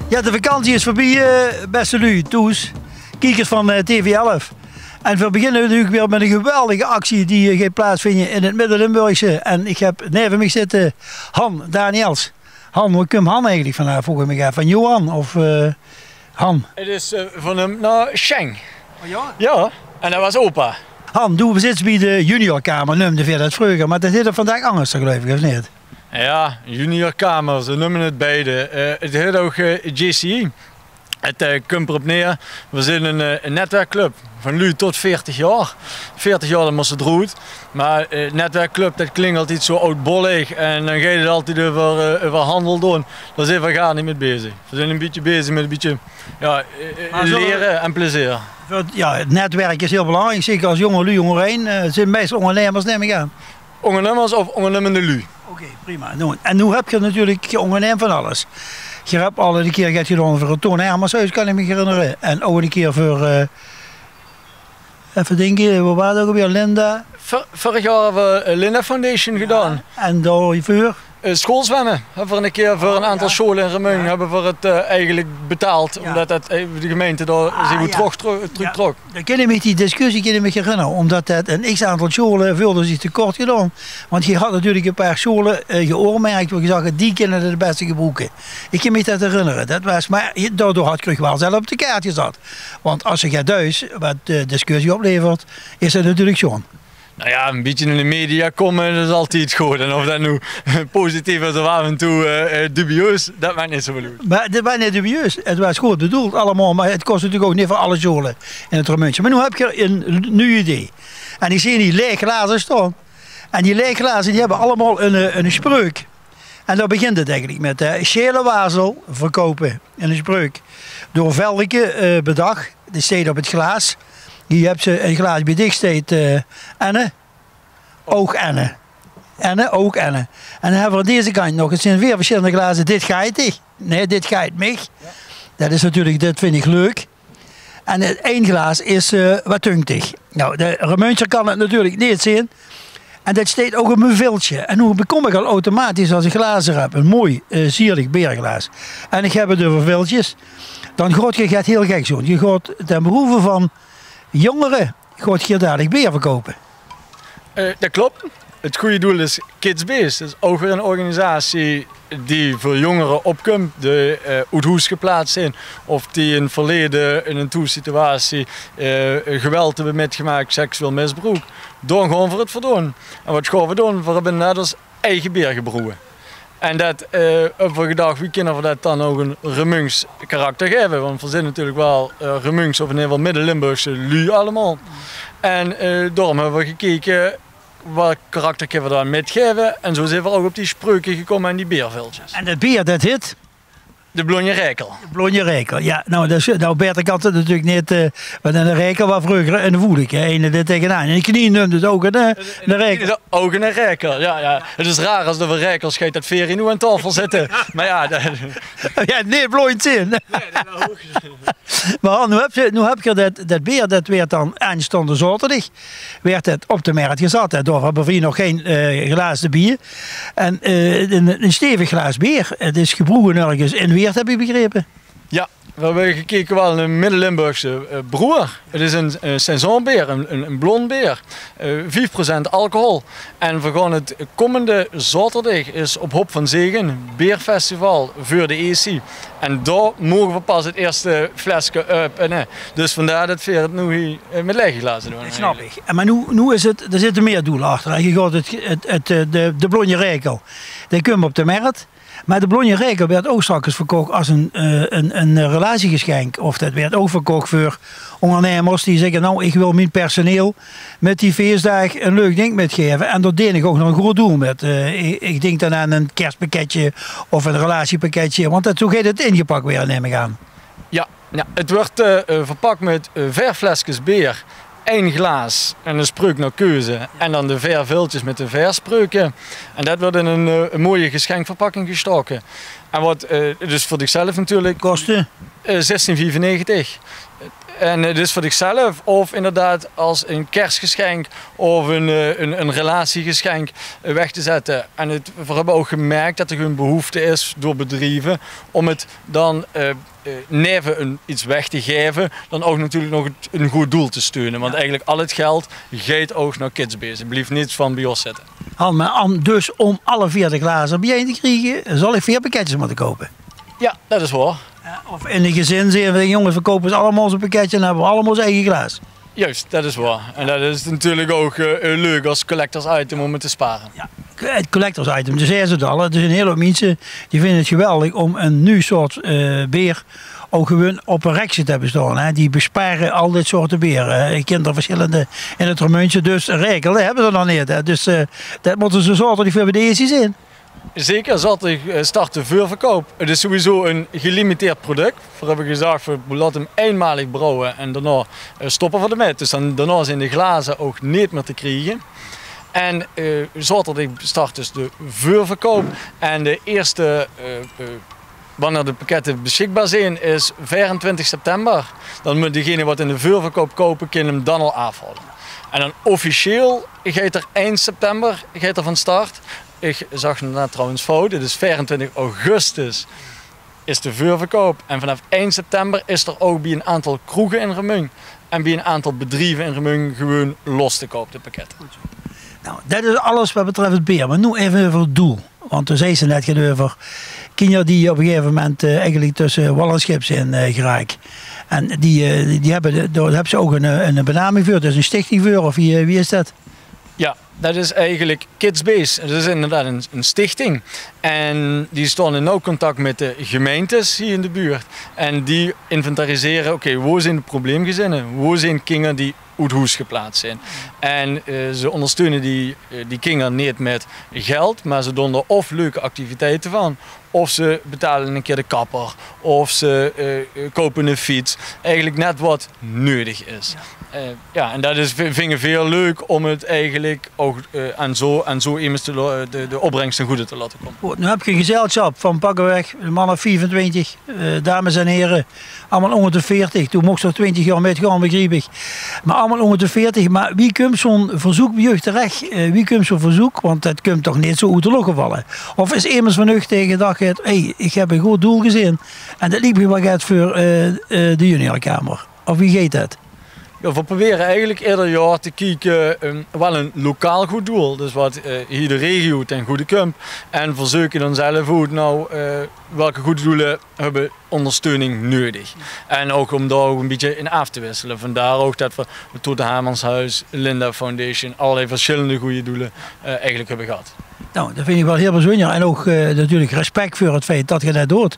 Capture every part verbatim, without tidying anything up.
Jao, de vakantie is veurbie, eh, bèste luuj thoes, kiekers van, eh, T V elf. En veer beginne natuurlik weer mèt 'n geweldige actie die, eh, geit plaatsvinje in 't Midde-Limburgse. En ich höb neve mich zitte Han Daniels. Han, wo kump Han eigelik vandaan? Vroog ich mich aaf. Van Johan of, eh, Han? 't Is, eh, van häöm nao Sjeng. O jao? Jao, en det waas opa. Han, doe zits bie de juniorkamer, neumde veer det vreuger, mer det hèt 't vandaag angers, geluif ich, of neet? Jao, juniorkamer, ze neume 't beide. Eh, 't hèt ouch, eh, J C I. 't Eh, kump d'rop neer, veer zeen 'n, eh, 'n netwerkclub van luuj tot veertig jaor. Veertig jaor, dan mós se d'roet. Mer, eh, netwerkclub, det klink altied zoe audbollig en dan geit 't altied euver, eh, euver handel doon. Dao zeen veer gaar neet mèt bezig. Veer zeen e bietje bezig mèt e bietje, jao, eh, eh, Mer zo lere en plezeer. Veur, jao, 't netwerk is hiel belangriek, zeker es jónge luuj óngerein. Eh, 't zeen meistal óngernummers, num ich aan. Óngernummers of óngernummende luuj. Oké, prima. Noe, en noe höb geer natuurlik, geer óngernumt van alles. Geer höb al 'ne kier get gedaon veur 't Toon Hermanshoes, kan ich mich herinnere. En ouch 'ne kier veur, eh, effe dinke, wo waas 't ouch alweer? Linda? Veur-, vörig jaor höbbe veer, eh, Linda Foundation gedaon. Jao, en daoveur? Eh, schoolzwemme höbbe veer 'ne kier veur 'n aantal sjoole in Remunj höbbe veer 't, eh, eigelik betaald, ómdet 't, eh, de gemeinte dao zich good trök, trök, trök. Dao kin ich mich die discussie kin ich mich herinnere, ómdet det 'n x aantal sjoole veulde zich tekort gedaon. Want geer had natuurlik e paar sjoole, eh, geoormerk, wo geer zag, die kinne 't 't bèste gebroeke. Ich kin mich det herinnere. Det waas, mer daodoor had geer uch waal zelf op de kaart gezat. Want es se get duis, wat, eh, discussie oplevert, is det natuurlik sjoon. Noe jao, e bietje in de media kómme, det is altied good. En of det noe positief is of aaf en toe, eh, eh, dubieus, det maak neet zoväöl oet. Mer 't waas neet dubieus. 't Waas good bedoeld allemaol, mer 't kós natuurlik ouch neet veur alle sjoole in 't Remunjse. Mer noe höb geer 'n nuuj idee. En ich zeen hie laeg glaze staon. En die laeg glaze, die höbbe allemaol 'n, eh, 'n spreuk. En dao begint 't eigelik mèt, hè. Sjele wazel verkoupe, 'n spreuk. Door Veldeke, eh, bedach. Die steit op 't glaas. Hie höbs se e glaas, bie dich steit, eh, Enne. Ouch Enne. Enne, ouch Enne. En dan höbbe v'r aan deze kantj nog, 't zeen veer versjillende glaze. Dit geit dich. Nae, dit geit mich. Det is natuurlik, det vinj ich leuk. En 't ein glaas is, eh, wat dunk dich. Noe, de Remunjser kan 't natuurlik neet zeen. En det steit ouch op mien viltsje. En noe bekóm ich al automatisch es ich glazer höb. E mooi, eh, sierlik beerglaas. En ich höb 't euver viltsjes. Dan gaot geer get hiel geks doon. Geer gaot ten behoeve van jóngere, gaot geer dalik beer verkoupe. Eh, det klop. 't Gooj doel is Kids Bees. Det is ouch weer 'n organisatie die veur jóngere opkump, die, eh, oet hoes geplaats zeen of die in 't verleje in 'n thoessituatie, eh, geweld höbbe mitgemaak, seksueel misbroek. Dao gaon v'r 't veur doon. En wat gaon v'r doon? V'r höbbe net ós eige beer gebroewe. En det, eh, höbbe v'r gedach, wie kinne v'r det dan ouch 'n Remunjs karakter gaeve? Want v'r zeen natuurlik waal, eh, Remunjs of in eder geval Midde-Limburgse luuj allemaol. En, eh, daorum höbbe v'r gekeke, wat karakter kinne v'r dao aan mitgaeve? En zoe zeen v'r ouch op die spreuke gekómme en die beerviltsjes. En det beer, det hit? De Blónje Raekel. De Blónje Raekel, jao. Noe, det is, noe, baeter kan 't natuurlik neet, eh, want 'ne raekel waas vreuger 'ne voelik, hè. Eine dao taengenaan. En 'ne knien neumde 't ouch 'ne, eh, 'ne raekel. Ouch 'ne raekel, jao, jao. 't Is raar es 't euver raekels geit det veer hie noe aan taofel zitte. Mer jao, det... Jao, neet blóndj zeen. Nae, det ouch. Mer noe höb geer, noe höb geer det, det beer, det weurt dan aanstaonde zaoterdig weurt 't op de mert gezat, hè. Daoveur höbbe v'r hie nog gein, eh, glaze bie. En, eh, 'n, 'n stevig glaas beer. 't Is gebroewe örges in Wieërt, höb ich begrepe. Jao, v'r höbbe gekeke waal 'ne Midde-Limburgse, eh, broeër. 't Is 'n, eh, saisonbeer, 'n, 'n, 'n blónd beer. Eh, vief procent alcohol. En v'r gaon 't kómmende zaoterdig is op Hop van Zegen, beerfestival veur de ESI. En dao moge v'r pas 't ierste fleske äöpene. Dus vandaar det veer 't noe hie, eh, mit laege glaze doon. Det snap ich. En mer noe, noe is 't, d'r zitte mier doele achter, hè. Geer gaot 't, 't, 't, eh, de, de Blónje Raekel, dae kump op de mert. Mer de Blónje Raekel weurt ouch straks verkoch es ein, eh, ein, ein relatiegesjenk. Of det weurt ouch verkoch veur óngernummers die zègke: "Noe, ich wil mien personeel mit die feesdaag ein leuk dink mitgaeve." En dao deen ich ouch nog ein groot doel mit. Eh, ich, ich dink dan aan ein kerspakketje of ein relatiepakketje. Want det, zoe geit 't ingepak waere, num ich aan. Jao, jao, 't wuuert, eh, eh, verpak mit, eh, veer fleskes beer, ein glaas en ein spreuk nao keuze. En dan de veer viltjes mit de veer spreuke. En det wuuert in ein, eh, ein mooie gesjenkverpakking gestaoke. En waat, eh, dus veur dichzelf natuurlik. Koste? Eh, zestien viefennegentig. En 't is veur dichzelf of inderdaad es e kersgesjenk of e, eh, e, e relatiegesjenk, eh, weg te zètte. En 't, veer höbbe ouch gemerk det d'r gewoen behoefte is door bedrieve óm 't dan, eh, eh, neve e, get weg te gaeve, dan ouch natuurlik nog 't, e good doel te steune. Want eigelik al 't geld geit ouch nao Kids Base. 't Blief neet van bie ós zitte. Al, mer óm, dus óm alle veer de glazer biejein te kriege, zal ich veer pakketjes mótte koupe. Jao, det is waor. Jao, of in e gezin zeen van: jónges, veer koupe ós allemaol ós pakketje en dan höbbe veer allemaol ós eige glaas. Juist, det is waor. En det is natuurlik ouch, eh, eh, leuk es collectors item óm 't te spare. Jao, 't collectors item, dus zeen ze 't al. D'r zeen 'n hiel houp minse die vinje 't geweldig óm e nuuj soort, eh, beer ouch gewoen op e rekske te höbbe staon, hè. Die bespare al dit soorte beer. Eh, ich kin d'r versjillende in 't Remunjse, dus Rijkel höbbe ze nog neet, hè. Dus, eh, det mótte ze zörge det die veur bie de ieëste zeen. Zeker, zaoterdig, eh, start de veurverkoup. 't Is sowieso e gelimiteerd product. Veer höbbe gezag, veer laote 'm einmalig brouwe en daonao, eh, stoppe veer d'rmit. Dus dan, daonao zeen de glazer ouch neet mier te kriege. En, eh, zaoterdig start dus de veurverkoup. En de ieëste, eh, eh, wanneer de pakkette besjikbaar zeen, is veerentwintig september. Dan mót degene waat in de veurverkoup koupe, kin 'm dan al aafhaole. En dan officieel geit 'r ein september geit 'r van start. Ich zag 't net trouwens fout. 't Is veerentwintig augustus is de veurverkoup. En vanaaf ein september is 'r ouch bie 'n aantal kroege in Remunj en bie 'n aantal bedrieve in Remunj gewoen los te koupe, de pakkette. Good zoe. Noe, det is alles waat betröf 't beer. Mer noe effe euver 't doel. Want doe zeis se net get euver kinjer die op e gegaeve moment, eh, eigelik tösse wal en sjip zeen, eh, geraak. En die, eh, die höbbe, dao höbs se ouch 'n, eh, 'n benaming veur, dus 'n stichting veur, of wie, eh, wie is det? Jao, det is eigelik Kids Base. Det is inderdaad 'n, 'n stichting. En die staon in nauw contact mit de gemeinte hie in de buurt. En die inventarisere, oké, wo zeen de probleemgezinne? Wo zeen kinjer die oet hoes geplaats zeen? En, eh, ze óngersteune die, eh, die kinjer neet mit geld, mer ze doon d'r of leuke activiteite van, of ze betale 'ne kier de kapper, of ze, eh, eh, koupe 'ne fiets. Eigelik net waat neudig is. Jao. Eh, jao, en det is, vi-, vinje veer leuk óm 't eigelik ouch, eh, aan zoe, aan zoe emes te lo-, de, de opbrengste ten goede te laote kómme. Good, noe höb ich e gezelsjap van pakweg 'n man of viefentwintig, eh, dames en hiere, allemaol ónger de veertig. Doe moogs nog twintig jaor mitgaon, begriep ich. Mer allemaol ónger de veertig. Mer wie kump zoe'n verzeuk bie uch terech? Eh, wie kump zoe'n verzeuk? Want det kump toch neet zoe oet de loch gevalle? Of is emes van uch taenge gedach haet: "Hey, ich höb e good doel gezeen en det liek mich waal get veur, eh, eh, de juniorkamer"? Of wie geit det? Jao, veer probere eigelik eder jaor te kieke, ehm, waal e lokaal good doel, dus waat, eh, hie de regio ten goede kump. En verzeuke dan zelf oet, noe, eh, welke goede doele höbbe óngersteuning neudig. En ouch óm dao ouch e bietje in aaf te wissele. Vandaar ouch det veer 't Toet Hamershuis, Linda Foundation, allerlei versjillende gooj doele, eh, eigelik höbbe gehad. Noe, det vinj ich waal hiel bezunjer. En ouch, eh, natuurlik respek veur 't feit det geer det doot.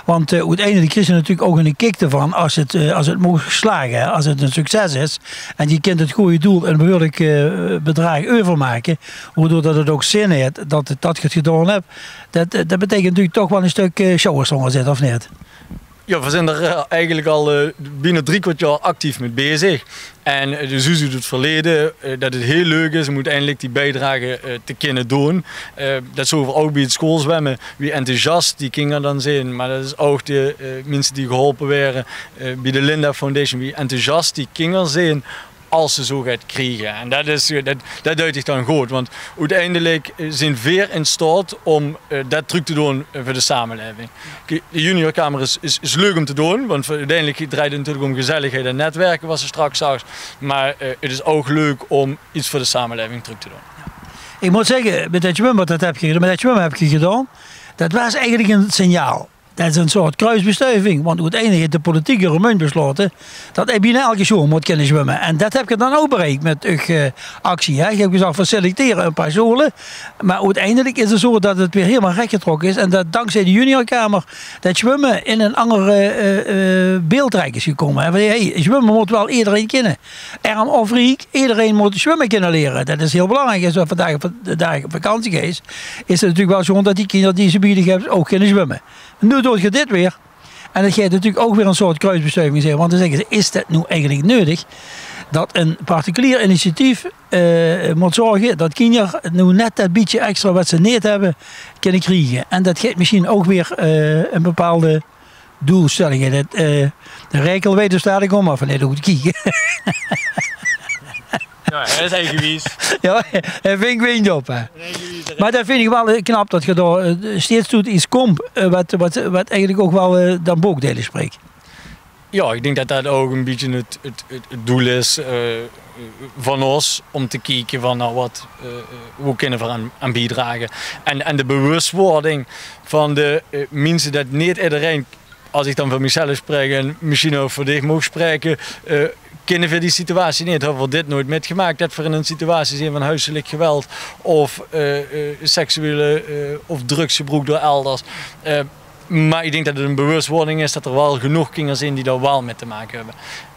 Want, eh, oeteindelik kriegs se natuurlik ouch 'ne kick d'rvan es 't, eh, es 't maag slage, hè. Es 't e succes is en geer kint 't gooj doel e behuurlik, eh, bedraag euvermake, wodoor det 't ouch zin haet det 't, det geer 't gedaon höb. Det, eh, det beteikent natuurlik toch waal e stök, eh, sjouwers ónger zitte, of neet? Jao, veer zeen d'r, eh, eigelik al, eh, bienao drie kwart jaor actief mit bezig. En, eh, dus oet 't verleje, eh, det 't hiel leuk is óm oeteindelik die biedrage, eh, te kinne doon. Eh, det zógge veer ouch bie 't schoolzwumme, wie enthousiast die kinjer dan zeen. Mer det is ouch de, eh, minse die geholpe waere, eh, bie de Linda Foundation, wie enthousiast die kinjer zeen es ze zoe get kriege. En det is, eh, det, det duit dich dan good, want oeteindelik, eh, zeen veer in staot óm, eh, det trök te doon, eh, veur de samelaeving. Kiek, de juniorkamer is, is, is leuk óm te doon, want veur, oeteindelik drejt 't natuurlik óm gezelligheid en netwerke, waat se straks zags. Mer, eh, 't is ouch leuk óm get veur de samelaeving trök te doon. Ich mót zègke, mit det zwumbad, det höb geer, mit det zwumme höb geer gedaon. Det waas eigelik e signaal. Det is 'n soort kruusbestuiving, want oeteindelik haet de politiek in Remunj beslaote det d'r bienao eder jaor mót kinne zwumme. En det höb geer dan ouch bereik mit eur, eh, actie, hè. Geer höb gezag, veer selectere e paar sjoole. Mer oeteindelik is 't zoe det 't weer hielemaol rechgetrokke is en det dankzij de juniorkamer det zwumme in 'n anger, eh, eh, beeld terech is gekómme, hè. Van, hey, zwumme mót waal ederein kinne. Erm of riek, ederein mót zwumme kinne liere. Det is hiel belangriek. Es se vandaag de daag op vakantie geis, is 't natuurlik waal sjoon det die kinjer die se bie dich höbs ouch kinne zwumme. Noe doot geer dit weer. En det geit natuurlik ouch weer 'n soort kruusbestuiving zeen, want dan zègke ze: is det noe eigelik neudig det e particulier initiatief, eh, mót zörge det kinjer noe net det bietje extra waat ze neet höbbe, kinne kriege? En det geit mesjien ouch weer, eh, 'n bepaalde Doelstellinge, det, eh, de Rijkel weit dus dalik ouch mer van neet good te kieke. Jao, hae is eigenwies. Jao, hae vingk wind op, hè. Mer det vinj ich waal, eh, knap det geer dao, eh, steeds toet get kómp, eh, waat, waat, waat eigelik ouch waal, eh, dan boekdeile sprik. Jao, ich dink det det ouch ein bietje het, het, het, het doel is, eh, van ós óm te kieke van, nou, waat, eh, eh, wie kinne v'r aan, aan biedrage? En, en de bewustwording van de, eh, minse, det neet ederein, es ich dan veur mezelf spraek en mesjien ouch veur dich maag spraeke, eh, kinne v'r die situatie neet, höbbe v'r dit noeit mitgemaak, det v'r in ein situatie zeen van huiselik geweld of, eh, eh, seksuele, eh, of drugsgebroek door elders. Eh, mer ich dink det het ein bewustwording is det d'r waal genóg kinger zeen die dao waal mit te make höbbe.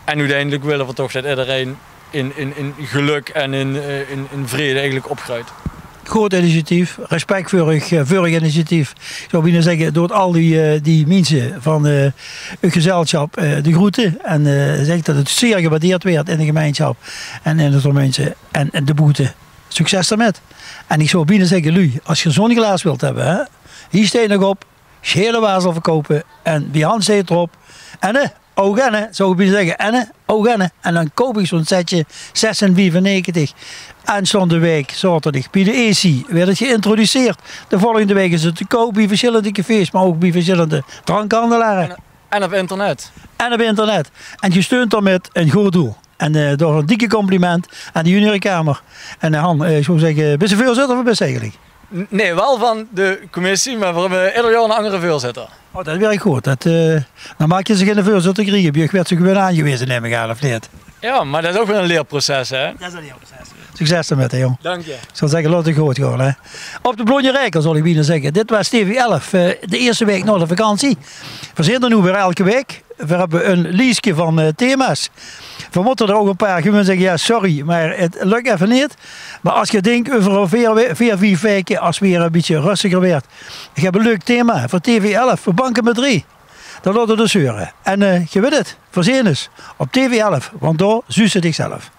En oeteindelik wille v'r toch det ederein in, in, in gelök en in, eh, in, in vrede eigelik opgruit. Good initiatief, respek veur uch, eh, veur uch initiatief. Ich zou bienao zègke, doot al die, eh, die minse van, eh, uch gezelsjap, eh, de groete. En, eh, zèk det het zeer gewaardeerd weurt in de gemeinsjap en in het Remunjse en, en d'r boete. Succes d'rmit. En ich zou bienao zègke, luuj, es geer zo'n glaas wilt höbbe, hè, hie steit nog op, Sjele Wazel verkoupe en bie Hans steit d'r op: Enne, ouch enne, zou ich bienao zègke, enne, ouch enne. En dan koup ich zo'n setje, zes en viefennegentig. Aanstaonde waek zaoterdig bie de Esi weurt het geïntroduceerd. De volgende waek is het te koup bie versjillende cafés, mer ouch bie versjillende drankhandelare. En, en op internet. En op internet. En geer steunt d'rmit ein good doel. En, eh, daoveur ein dikke compliment aan de juniorkamer. En, eh, Han, eh, ich zou zègke, bis se veurzitter of waat bis se eigelik? N-, nae, waal van de commissie, mer v'r höbbe eder jaor ein anger veurzitter. Oh, det wirk good. Det, eh, dan maak geer ze gein veurzitter kriege. Bie uch weurt ze gewoon aangeweze, num ich aan, of neet? Jao, mer det is ouch weer ein leerproces, hè? Det is ein leerproces. Succes d'rmit, hè, jóng. Dank dich. Ich zou zègke, laot het good gaon, hè. Op de Blónje Rijkel, zou ich bienao zègke. Dit waas T V elf, eh, de ierste waek nao de vakantie. V'r zeen d'r noe weer eder waek. V'r höbbe ein lieske van, eh, thema's. V'r mótte d'r ouch ein paar, gewoon zègke, jao, sorry, mer het lök effe neet. Mer es geer dinkt, euver veer, veer, vief waeke, es 't weer ein bietje rustiger weurt, ich höb ein leuk thema veur T V elf, veur Banke mit Drie. Dan laot het ós heure. En, eh, geer weit het, v'r zeen ós op T V elf, want dao zuus se dichzelf.